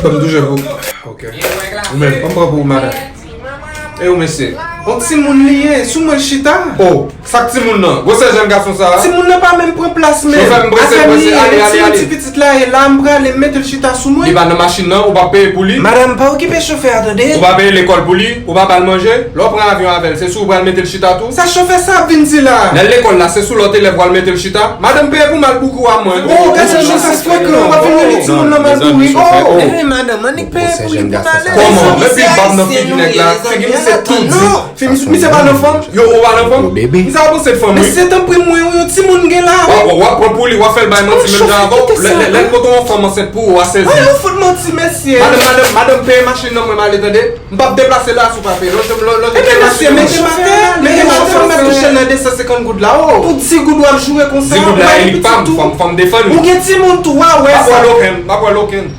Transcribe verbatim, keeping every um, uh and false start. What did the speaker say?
Ban m touche pou. Ok. Ou menm, ban m pran pou ou, madanm. E ou, mesye? Yon timoun li ye, sou mwen l chita. Oh, sa k timoun nan? Gwosè jèn gason sa a? Timoun nan pa menm pran plas, men. Chofè, m prese, m prese, ale, ale, ale. Timoun ti pitit la, e la, m prale, m mete l chita sou mwen. Li pa nan machin nan, ou pa peye pou li. Madanm, pa okipe chofè a, tande. Ou pa peye lekòl pou li, ou pa ba l manje. Lè w pran avyon avè l, se sou ou pral mete l chita tou. Sa chofè sa ap vin di la? Lè l lekòl la, se sou lòt elèv w al mete l chita. Madanm peye pou mal bouri a mwen. Oh, gade jan chofè frekan, w ap vin rele timoun nan mal bouri. Oh! Ehe, madanm, annik peye pou li pou pale. Kòman? Epi bab nan figi nèg la, figi misye tou di. Fi, misye pa nan fòm. Yo, ou pa nan fòm? Misye ap panse de fòm, wi. Mesye, tanpri mwen, yon timoun gen la. W ap, w ap pran pou li, w ap fè l bay manti menm jan avè w. Lè, lè, lè l pote yon fanm ansent pou ou, w a sezi. Ay, ou fout manti, mesye. Madanm, madanm, madanm, peye machin nan mwen, m ale, tande. M p ap deplase la si w pa peye. Lòt, lòt, lòt, ebyen, mesye, mete m atè, mete m atè, m ap touche nan de san senkant goud la, oh. Pou di goud w ap joure konsa, di goud la, e li pa m, fò m, fò m defann li. Ou gen timoun tou, w a wè sa. M ap wè l okenn, m ap wè l okenn.